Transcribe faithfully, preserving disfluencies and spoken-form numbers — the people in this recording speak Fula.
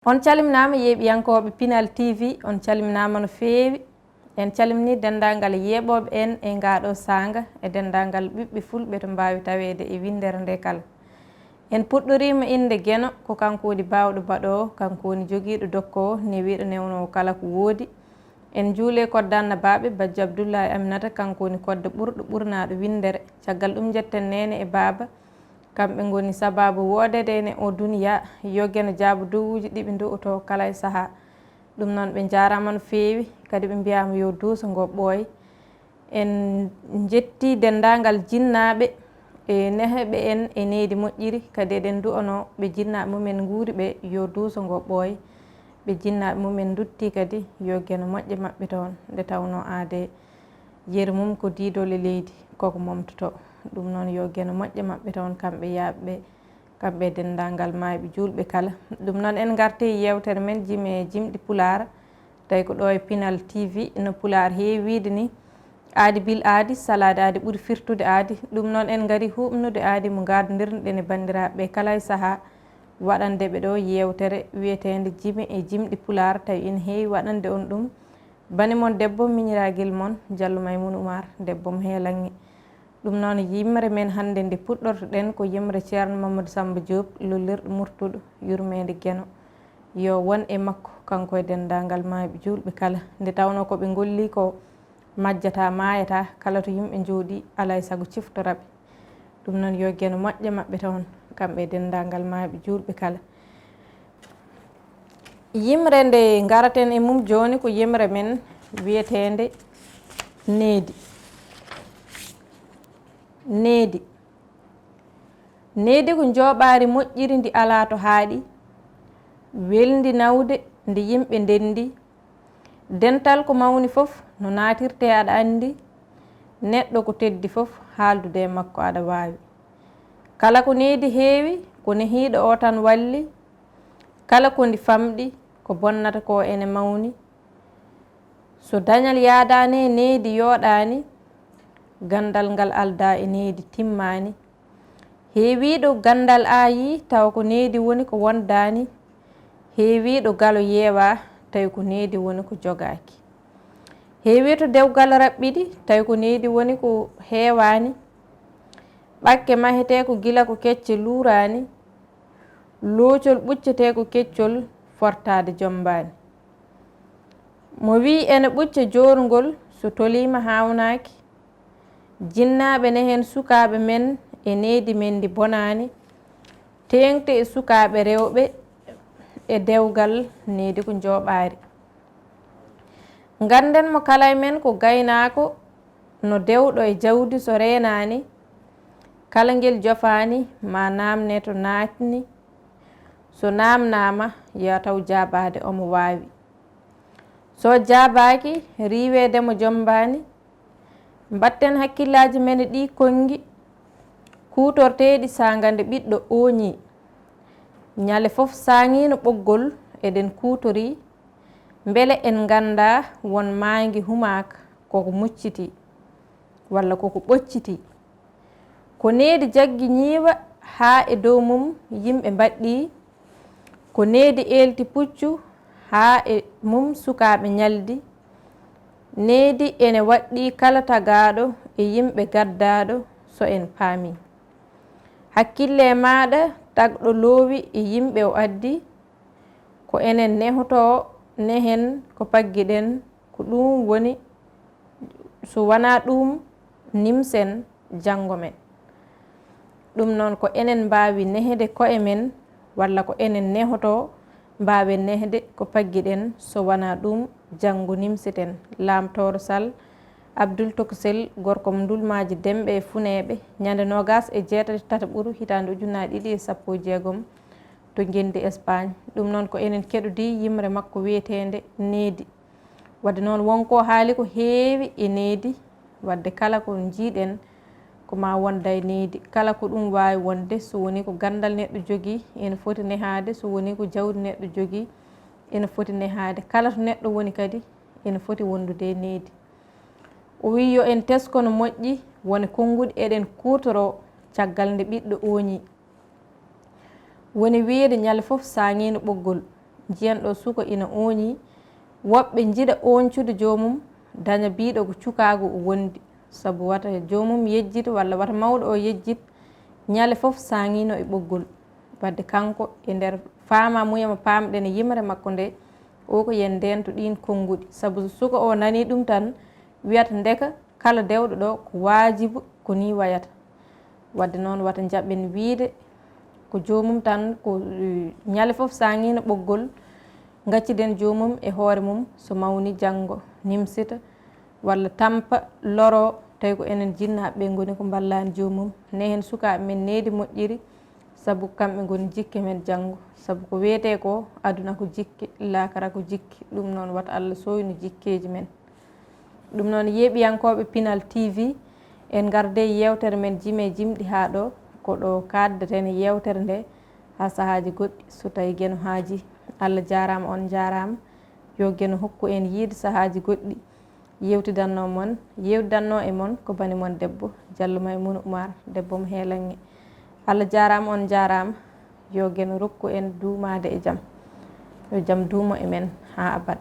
On calminaama yeeɓiyankooɓe Pinal T V, on calminaama no feewi. En calminii denndaangal yeeɓooɓe en e ngaa ɗoo saanga e denndaangal ɓiɓɓe fulɓe to mbaawi taweede e winndere nde kala. En puɗɗoriima innde Geno, ko kanko woni baawɗo baɗoowo, kanko woni jogiiɗo dokkoowo, newiiɗo newnoowo kala ko woodi. En njuulee koddaannabaaɓe, Bajjo Abdullaahi Aminata, kanko woni kodda ɓurɗo ɓurnaaɗo winndere. Caggal ɗum njetten neene e baaba, kamɓe ngoni sabaabu woodeede en e oo duniyaa. Yo Geno jaabo duwuuji ɗi ɓe nduwotoo kala e sahaa. Ɗum noon ɓe njaaraama no feewi, kadi ɓe mbiyaama yo duuso ngo ɓooy. En njettii denndaangal jinnaaɓe e neheɓe en e needi moƴƴiri, kadi eɗen nduwanoo ɓe jinnaaɓe mumen nguuri ɓe yo duuso ngo ɓooy. Ɓe jinnaaɓe mumen nduttii kadi yo Geno moƴƴe maɓɓe toon, nde tawnoo aadee yeru mum ko diidol e leydi, koko momtotoo. Ɗum noon yo Geno moƴƴe maɓɓe toon, kamɓe yaaɓe ɓe, kamɓe e denndaangal maayɓe juulɓe kala. Ɗum noon en ngartii e yeewtere men jime e jimɗi Pulaar, tawi ko ɗo e Pinal T V no Pulaar heewi wiyde ni, aadi bil aadi, salaade aadi ɓuri firtude aadi. Ɗum noon en ngarii huuɓnude aadi mo ngaadondirnoɗen e banndiraaɓe ɓe kala e sahaa, waɗande ɓe ɗo yeewtere wiyeteende jime e jimɗi Pulaar, tawi ina heewi waɗande on ɗum bani mon debbo miñiraagel mon Jallo Maymuuna Umaar, debbo mo Heelanŋe. Ɗum noon yimre men hannde nde puɗɗorto-ɗen ko yimre Ceerno Mamadou Samba Diop, lollirɗo Murtuɗo, yurmeende Geno. Yo won e makko, kanko e denndaangal maayɓe juulɓe kala. Nde tawnoo ko ɓe ngolli ko majjataa, maayataa, kala to yimɓe njooɗii, alaa e sago ciftora ɓe. Ɗum noon yo Geno moƴƴe maɓɓe toon, kamɓe e denndaangal maayɓe juulɓe kala. Yimre nde ngaraten e mum jooni ko yimre men wiyeteende needi. Needi. Needi ko njooɓaari moƴƴiri ndi alaa to haaɗi, welndi nawde nde yimɓe ndenndi. Dental ko mawni fof no naatirtee aɗa anndi, neɗɗo ko teddi fof haaldude e makko aɗa waawi. Kala ko needi heewi, ko nehiiɗo o tan walli, kala ko ndi famɗi, ko bonnata ko ene mawni. So dañal yaadaani e needi yooɗaani, ganndal ngal aldaa e needi timmaani. Heewiiɗo ganndal aayii tawa ko needi woni ko wondaani, heewiiɗo galo yeewaa tawi ko needi woni ko jogaaki. Heewiiɗo dewgal raɓɓiɗi tawi ko needi woni ko heewaani, ɓakke mahetee ko gila ko kecce luuraani, loocol ɓuccetee ko keccol fortaade jommbaani. Mo wii ene ɓucca joorngol so toliima haawnaaki, jinnaaɓe ne heen sukaaɓe men e needi men ndi bonaani, teeŋte e sukaaɓe rewɓe e dewgal needi ko njooɓaari. Ngannden mo kala e men ko gaynaako, no dewɗo e jawdi so reenaani, kala ngel jofaani ma naamne to naatni, so naamnaama ya taw jaabaade omo waawi. So jaabaaki, riiweede mo jommbaani. Mbaɗten hakkillaaji men e ɗii konngi kuutorteeɗi saanga nde ɓiɗɗo ooñii. Ñale fof saaŋiino ɓoggol eɗen kuutorii, mbele en nganndaa won maangi humaaka koko muccitii walla koko ɓoccitii. Ko needi jaggi ñiiwa haa e dow mum yimɓe mbaɗɗii, ko needi eelti puccu haa e mum sukaaɓe ñaldi. Needi ene waɗɗii kala tagaaɗo e yimɓe gaddaaɗo so en paamii. Hakkille e maaɗa tagɗo loowi e yimɓe o addi, ko enen nehotoo nehen ko paggiɗen, ko ɗum woni, so wonaa ɗum nimsen janngo men. Ɗum noon ko enen mbaawi nehde koye men walla ko enen nehotoo mbaawen nehde ko paggiɗen, so wonaa ɗum janngo nimseten. Laamtooro Sal, Abdul Tokosel, gorko mo Ndulmaaji Demɓe e Funeeɓe, ñande noogaas e jeetati tataɓuru hitaande ujunnaji ɗiɗi e sappo e jeegom to ngenndi Espagne. Ɗum noon ko enen keɗodii yimre makko wiyeteende Needi. Wadde noon won ko haali ko heewi e needi, wadde kala ko njiiɗen ko ma wonda e needi, kala ko ɗum waawi wonde, so woni ko ganndal neɗɗo jogii, ene foti nehaade, so woni ko jawdi neɗɗo jogii, ene foti nehaade, kala to neɗɗo woni kadi, ene foti wondude e needi. O wiyi yo en tesko no moƴƴi, wone konnguɗi eɗen kuutoroo caggal nde ɓiɗɗo ooñii. Woni wiyde ñande fof saaŋiino ɓoggol, Njiyan ɗo suka ina ooñi, woɓɓe njiɗa ooñcude joomum, daña biiɗo ko cukaagu o wondi, sabu wata joomum yejjit walla wata mawɗo o yejjit ñale fof saŋiino e ɓoggol. Wadde kanko e nder faama muya mo paamɗen e yimre makko nde, o ko yen ndeentu ɗiin konnguɗi, sabu so suka o nanii ɗum tan wiyata ndeka kala dewɗo ɗo ko waajibu ko nii wayata. Wadde noon wata njaɓen wiyde ko joomum tan ko, eh, ñale fof saŋiino ɓoggol, ngacciden joomum e hoore mum so mawni janngo nimsita walla tampa loro tawi ko enen jinnaaɓe ɓe ngoni ko mballaani joomum. Ne heen sukaaɓe men needi moƴƴiri sabu ko kamɓe ngoni jikke men janngo, sabu ko wiyetee ko aduna ko jikke, laakara ko jikke, ɗum noon wata Allah sooynu jikkeeji men. Ɗum noon yeeɓiyankooɓe Pinal T V, en ngarde yeewtere men jime jimɗi haa ɗo, ko ɗo kaaddeten yeewtere nde haa sahaaji goɗɗi so tawi Geno haaji. Allah jaaraama, on njaaraama. Yo Geno hokku en yiide sahaaji goɗɗi. Yeewtidanno mon, yeewtidanno e mon ko bani mon debbo, Jallo Maymuna Umar, debbo mo Heelanŋe. Allah jaaraama, on njaaraama. Yo Geno rokku en duumaade e jam. Yo jam duumo e men haa abada.